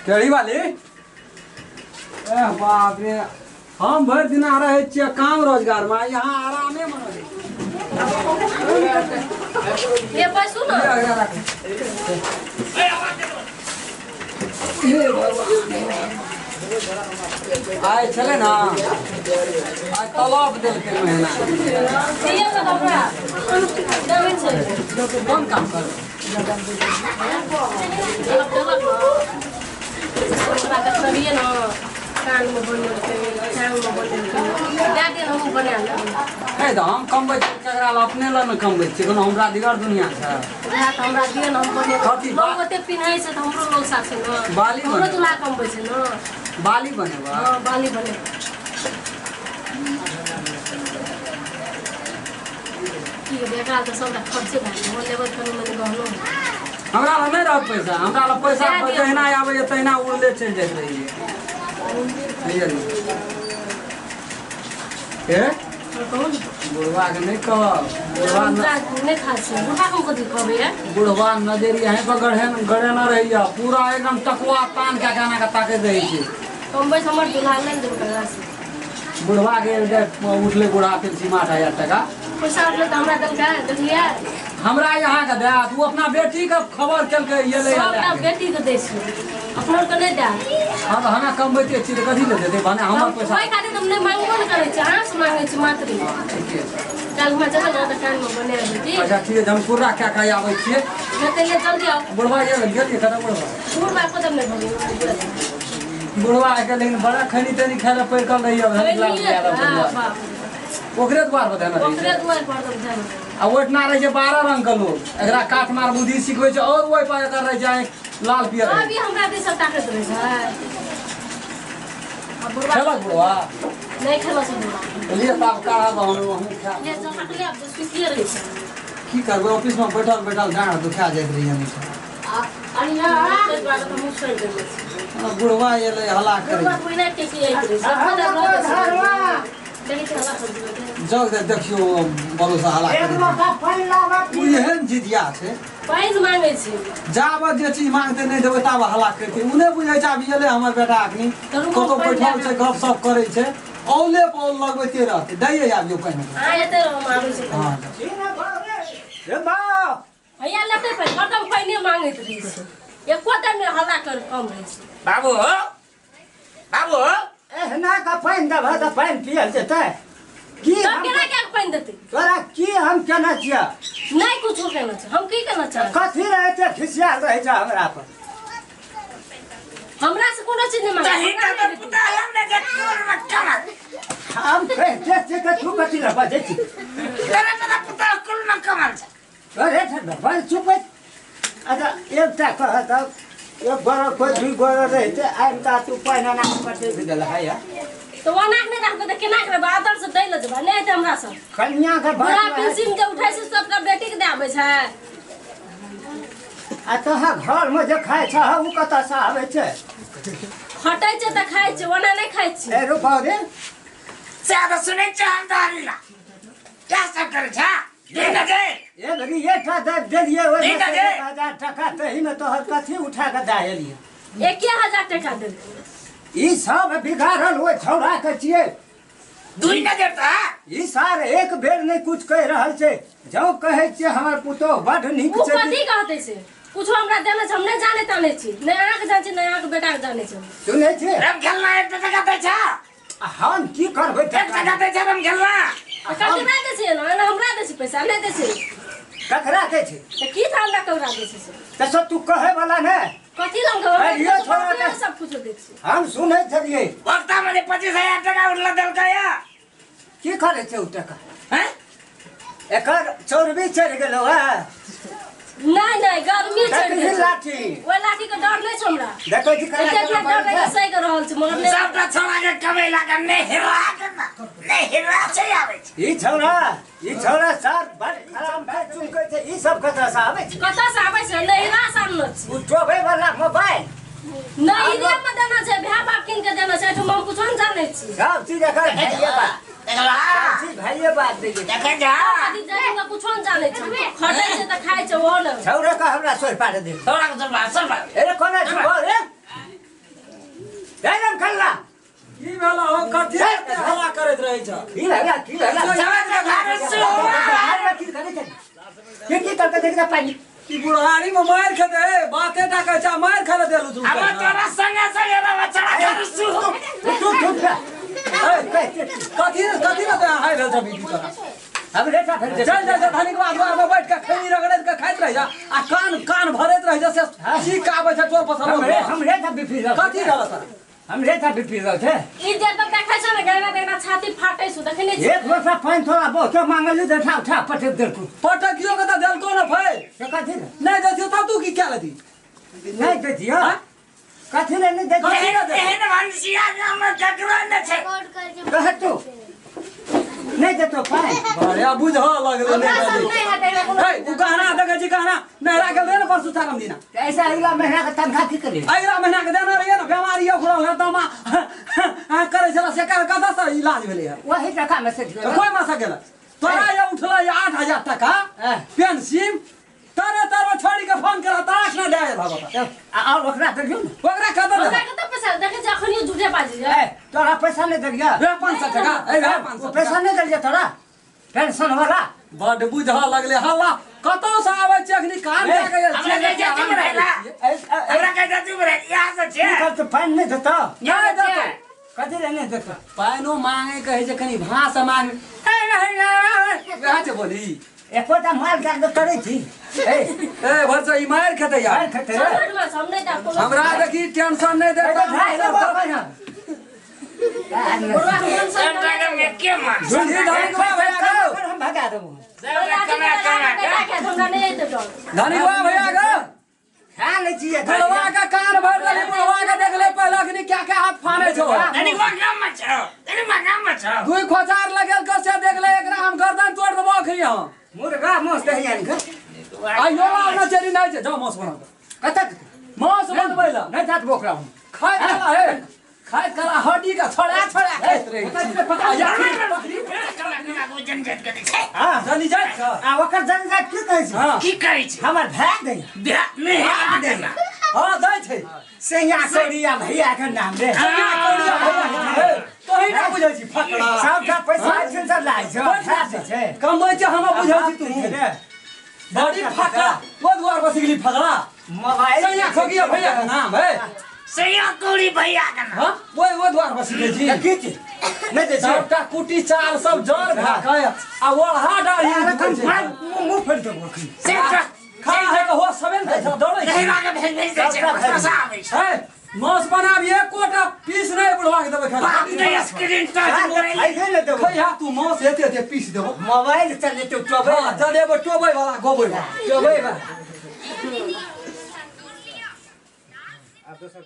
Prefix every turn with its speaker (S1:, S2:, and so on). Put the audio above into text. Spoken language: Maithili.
S1: टेढ़ी वाली ए बाप रे, हम भरि दिना रहै छियै काम रोजगार में, यहाँ आरामे मनबै।
S2: ये पैसू ना।
S1: आइ छलै ना, आइ तलब देलकै महीना।
S2: दियौ ने हमरा। देबै छै।
S1: कोन काम करबै?
S2: तलब देलक ना। हमरा देखलियै ना, कानमे बनेलकै, टांगमे बनेलकै। दए दियौ ने, हमहूँ बना लेब।
S1: हे तऽ हम कमबै छियै ककरा लए? अपने लए ने कमबै छियै, कोनो हमरा दिगर दुनिया छै?
S2: वएह तऽ हमरा दियौ ने, हम बनेबै।
S1: कथी?
S2: लोग ओते पिन्है छै तऽ हमरो लौसा छै ने।
S1: बाली
S2: हमरो
S1: बनेबै।
S2: दुल्हा कमबै छै ने।
S1: बाली बनेबै?
S2: हँ, बाली बनेबै। की हेतै, एकरा तऽ सबटा खर्चे भए गेलै। लेबै कनी मनी गहनो।
S1: हमरा लग नहि रहत पैसा, हमरा लग पैसा
S2: दए दियौ।
S1: जहिना आबैए तहिना उड़ले चलि जाइत रहैए। बुझलियै? हे
S2: कहू ने।
S1: बुढ़वा के नहि कहब, बुढ़वा न-
S2: बुढ़ा नहि खाइ छै, बुढ़ा हम कथी कहबै यार?
S1: बुढ़वा नजर यहीं पर गढ़ेने रहैए, पूरा एकदम टकुआ तान के गाना के ताकैत रहै छै।
S2: कमबै छै हमर दुल्हा, नहि ने देबै ककरा से।
S1: बुढ़वा के जे उठलै बुढ़ा पेंसी 8000 टका
S2: पैसा उठलै तऽ हमरा देलकै, देखलियै?
S1: हमरा यहाँ के देत? ओ अपना बेटी के खबर केलकै, एलै।
S2: सबटा बेटीके दै छै, अपनो आरके नहि दए।
S1: हँ तऽ हमे कमबैते छी तऽ कथी लए देतै? भने हमर पैसा।
S2: ओहि खातिर तऽ हम नहि मांगबो नहि करै छी, अहाँ से मांगै छी मात्र।
S1: ठीके छै।
S2: काल्हि हमरा जेबै ने तऽ कानमे बना देबै ठीक।
S1: अच्छा ठीक छै, हम कुर्रा कए कऽ आबै छियै।
S2: नहि तऽ ले, जल्दी आउ।
S1: बुढ़वा गेल, गेलियै कतऽ बुढ़वा?
S2: बुढ़बा कदम नहि भऽ
S1: बुढ़वा के लेकिन बड़ा खैनी तैनी खाय लए पड़ि रहैए। ओकरे द्वार पर देने रहै।
S2: ओकरे दुआरि पर एकदम ध्यान।
S1: आ ओहिठिना रहै छै 12 रंग के लोग, एकरा काट मार बुद्धि सिखबै छै और ओहि पर एकर रहै छै आँखि लाल पियर रहै
S2: अभी हमरा दिस सब ताकैत रहै छै। आ बुढ़बा
S1: छै। खेलक बुढ़वा?
S2: नहि खेलक छै बुढ़बा।
S1: लिए ताब काढ़ब, हमहूँ खायब।
S2: ले चटकले, आब तऽ सुतिए रहै छै।
S1: की करबै, ऑफिस में बैठल बैठल डाँड़ दुखा जाइत रहियै हमेशा।
S2: ताहि दुआरे तऽ हमहूँ छोड़ि देने छी।
S1: बुढ़वा एलै हल्ला करै।
S2: बुढ़बा पहिने के की आइत रहै छै? सब रहै छै। देखै छी हल्ला करै छै।
S1: जाउ तऽ देखियौ बलोसा हल्ला
S3: एक
S1: करै।
S3: लोटा पानि लाबऽ।
S1: ओ एहन जिदिया छै।
S2: पानि मांगै छै।
S1: जाबत जे चीज मांगते नहि देबै ताबे हल्ला करतै। ओ नहि बुझै छै आब एलै हमर बेटा अखनी।
S2: तऽ रुकू,
S1: कतौ
S2: पानि
S1: बैठल
S2: लए
S1: छै, गप सप करै छै, औले पर औल लगबैते रहतै। दैयै आबियौ पानि ओकरा।
S2: अहाँ एते रहो, हम आबै छी।
S1: हँ।
S3: रे बाप।
S2: भैया लेतै पानि, हरदम पानिए मांगैत रहै छै, एको दिन नहि हल्ला कर कम रहै छै।
S4: बाबू बाबू।
S3: एहना के पानि देबह तऽ पानि पियल जेतै की?
S2: तब
S3: हम
S2: केना क्या पानि देतै?
S3: तोरा की हम केने छियह?
S2: नहि कुछो केना छै, हम की केना छै?
S3: कथी रहै छै खिसियाल रहै छै हमरा पर?
S2: हमरा से कोनो चीज नहि मांगै।
S4: तही
S2: हमरा
S4: का
S2: नहि देतै।
S4: पुता हम ने जे तोर में कमल।
S3: हम कहिते छियै तऽ तू कथी लए बजै छी?
S4: तोरा तोरा पुता कुल में कमल छै।
S3: अरे बड़ चुप। अच्छा एकटा कह तब, एक गोरो कोइ दुई गोरो रहितै आबि कऽ तू पानि एना कऽ पटकि देलह है।
S2: तऽ ओना नहि राखबै तऽ केना करबै? आदर से दै लए जेबै, नहि हेतै हमरा से।
S3: कनिया के
S2: बुढ़ा
S3: बात
S2: पेंसिल जे उठै छै सबटा बेटीके दए आबै छै।
S3: आ तोहर घरमे जे खाइ छह ओ कतऽसँ आबै छै?
S2: खटै छै तऽ खाइ छै, ओना नहि खाइ छै।
S3: ए रुपा रे।
S4: से तऽ सुनै छियै हम दारी ला क्या सब करै छै दिन दे।
S3: एक घड़ी एकटा दे देलियै ओहिमे
S4: ठीक
S3: से
S4: छै।
S3: 1000 टका तहीमे तोहर कथी उठा कऽ दए एलियै?
S2: 1000 टका देलकै।
S3: ई सब बिगाड़ल ओहि छौड़ा के छियै।
S4: दुई नजर तऽ
S3: ई सार एक बेर नहि कुछ कहि रहल छै, जँ कहै छियै हमर पुतोह बड्ड नीक
S2: ओ
S3: छै।
S2: कथी कहतै से? कुछो हमरा देने छै, हम नहि जानै तानै छी, नहि अहाँके जानै छी, नहि अहाँके बेटाके जानै छी हम।
S3: सुनै छी?
S4: रम खेलना एक टका दै छ।
S3: हम की करबै
S4: एक
S3: टका?
S4: टका दै छ रम खेलना।
S2: तऽ ककरा दै छै एना एना? हमरा दै छै पैसा? नहि दै छै।
S3: ककरा दै छै?
S2: तऽ की था हमरा ककरा दै छै से?
S3: तऽ से तू कहै वाला नहि।
S2: कथी लग कहबै?
S3: अरे यो छोड़ा के-
S2: सब कुछो दै छै।
S3: हम सुनै छलियै।
S4: वक्ता में 25,000 टका उठला देलकै या।
S3: की करै छै ओ टका?
S4: हैं?
S3: एकर चौरबी चढ़ि गेलौ है।
S2: नहि नहि, गर्मी चढ़ि
S3: देखही
S2: गेल छै।
S3: लाठी।
S2: ओहि लाठी के डर नहि छै हमरा।
S3: देखै छी केना
S2: एते
S3: केना
S2: डर
S3: बजै
S2: नहि
S3: छै?
S2: सहि कऽ रहल छै मगर नहि।
S4: सबटा छोड़ा के कमेला के नहि हिरा के ना नहि हिरा छै आबै छै।
S3: ई छौड़ा सर बड़ खराब भाई चुमकै छै। ई सब कतऽ से आबै छै?
S2: कतऽ से आबै छै? नहिरा से आनलो छी।
S3: ओ टोबै वाला मोबाइल।
S2: नहिरे मे देना छै, भाय बाप कीन के देना छै। एहिठाम हम कुछो नहि जानै छी।
S3: सब चीज एकर भैये बा।
S4: देखला
S3: भाइये बात दे
S4: देखे जा
S2: आदि जाय का कुछो न जानै छै खटै छै त खाइ छै ओ न
S3: छौरा का हमरा सोर पाड़ दे
S4: छौरा के सोर पाड़ सोर पाड़
S3: अरे कोना छी रे राम खल्ला
S1: की भेला हो कथि हल्ला करैत रहै छ
S3: की भेला की भेला की की करके देखदा पानी
S1: की बुढ़ारी में मार खेते ए बाते डाकै छ मार खेले देलु तू
S4: अब तोरा संगे संगे रे बच्चा कर सु
S3: तू चुप
S1: कथि कथि न हाय भेल छ बीबी तोरा
S3: अब रेटा फेर
S1: चल जा धनिक बाद में बैठ के खैनी रगड़ैत के खाइत रह जा आ कान कान भरैत रह जा से चीक आबै छ तोर पसंद
S3: हम रेटा बीपी
S1: कथि रहल तोरा
S3: हम रेटा बीपी रहल छै
S2: ई जे त देखै छ न गैना देखना छाती फाटै छु देखने छी
S3: एक लोटा पानि थोड़ा बहुत मांगलु त उठा उठा पटक देलकु
S1: पटकियो के त देलको न फै
S3: से कथि
S1: नै देथियो तब तू की क्या लेती
S3: नै देथियो कथि ले नै देथियो
S4: एहन भनसिया गाम में केकरो नै छै
S3: कह तू नै देतो पानि
S1: बढ़िया बुझ लगले नै
S2: नै हेतै
S1: ए उ गहना देखै छी गहना नहरा गेल रहे न परसू चारम दिना
S3: ऐसा अगला महीना के तनखा की करी
S1: अगला महीना के देना रहिए न बीमारी उखड़ल है दमा करै छला से कर कतऽ से इलाज भेलै है
S3: वही टका में से
S1: कोइ मासा गेल तोरा ये उठला ये 8000 टका पेंशन तारे तारे छोड़ी के फोन करा ताराक ना दे भागो
S3: और ओकरा देलियो न
S1: ओकरा कतऽ
S2: ओकरा कतऽ पैसा देखै छी अखनियो झूठे बाजी
S3: ए तोरा पैसा नै देलियो
S1: रे 500 टका ए रे 500
S3: पैसा नै देलियो तोरा पेंशन वाला
S1: बड बुझा लगले हल्ला कतौ से आबै छै अखनी कान दे के
S4: हमरा के जाति में रहला हमरा के जाति में रह यहाँ से छै
S3: की करत पानि नै देतो
S1: नै देतो
S3: कथि ले नै देतो
S1: पानिो मांगे कहै छै कनी भाषा मांगे वएह छै बोली
S3: एकोटा माल जाग करै छी ए
S1: ए भरसा ई मार खेतै यार
S3: मार खेतै
S1: हमरा देखी टेंशन नै दे
S3: हम भगा देबो
S1: धनिकवा भैया गो
S3: खा लै छियै
S1: बुढ़वा के कान भर देली बुढ़वा के देखले पहिले अखनी क्या क्या हाथ फाने छौ
S4: धनिकवा गाम में छौ धनिकवा गाम में छौ
S1: दुई खोचार लगेल के से देखले एकरा हम गर्दन तोड़ देबो अखनी हम
S3: मुर्गा मांस दही आनि के
S1: आइयो आना चली नै छै जाओ मांस बना
S3: कतक
S1: मांस बनबै ला
S3: नै जात बोकरा हम
S1: खाइत कला हे खाइत कला हड्डी के छड़ा छड़ा खाइत रहे
S3: हां
S1: जनी जात छ
S3: आ ओकर जनी जात की कहै छै
S4: की कहै छै
S3: हमर भाय दे
S4: भाय दे
S1: हां दै छै
S3: सैया कौड़िया भैया के नाम रे
S1: सैया कौड़िया भैया तोही ना बुझै छी फकड़ा
S3: सबटा पैसा छै सब लाइ छै खा छै
S1: कमै छै हम बुझै छी तू बड़ी फकड़ा ओ द्वार बस गेली फकड़ा
S3: मोबाइल
S1: सैया खोगिया भैया के नाम है
S4: सैया कौड़ी भैया के नाम
S1: हां ओइ द्वार बस गेली छी
S3: की छी नै दे
S1: सबटा कुटी चाल सब जर भा के आ ओढ़ा डाली
S3: मुंह फेर देबो
S4: से
S1: खा है के हो सबे ने दौड़ै
S4: छै के भेज भेज दे छै पैसा आबै छै
S1: मांस बनाबी एकोटा पीस नै बुढ़वा के देबै खाली
S4: बाप रे स्क्रीन टच मोबाइल
S3: आइ नै देबो
S1: खैहा तू मांस एते एते पीस देबो
S3: मोबाइल चलेतौ टोबै
S1: हां चलेबो टोबै वाला गोबै वाला
S3: टोबै वाला
S1: अब दोसर